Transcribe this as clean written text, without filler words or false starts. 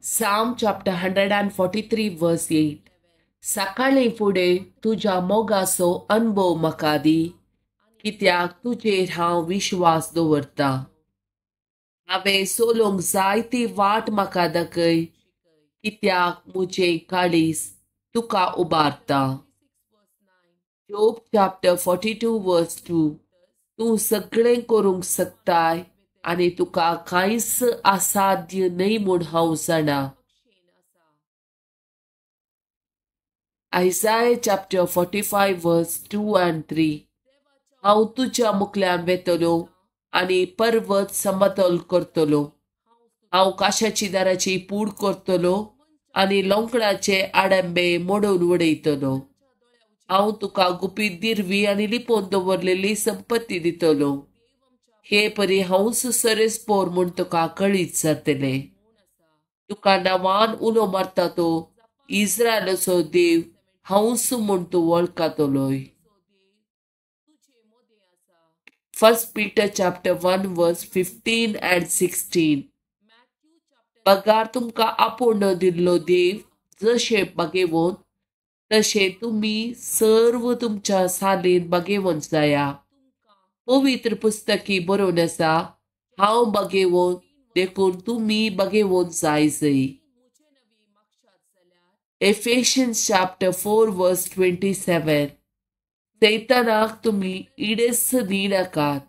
Psalm chapter 143 verse 8. सकाळीं फुडें तुज्या मोगाचो अनुभव म्हाका दी, कित्याक तुजेर हांव विश्वास दवरता. हांवें चलोवंक जाय ती वाट म्हाका दाखय, कित्याक म्हजें काळीज तुका उबारता. Job chapter 42 verse 2. तूं सगळें करूंक शकताय आनी तुका कांयच असाध्य न्हय म्हूण हांव जाणा. Isaiah chapter 45 verse 2 and 3. हांव तुज्या मुखल्यान वेतलो आनी पर्वत समतोल करतलो. हांव काशाची दाराची पूड करतलो आनी लोंकडाचे आडंबे मोडून उडयतलो. हांव तुका गुपीत दिरवी आनी लिपोवन दवरलेली संपत्ती दितलो. हे परी हांवच सरेस्पोर म्हूण तुका कळीत जातलें. तुका नांवान उलो मारता तो इस्रायलाचो देव हांवच म्हूण तूं वळखतलोय. 1 Peter chapter 1 verse 15 and 16. बगार तुमकां आपोवणो दिल्लो देव जशें बागेवन तशें तुमी सर्व तुमच्या सालीन बागेवन जाया. पवित्र पुस्तकी बरोवन आसा, हांव बागेवन देखून तुमी बागेवन जाय जय. Ephesians chapter 4 verse 27. सैतानाक तुमी इडेस दिनाकात,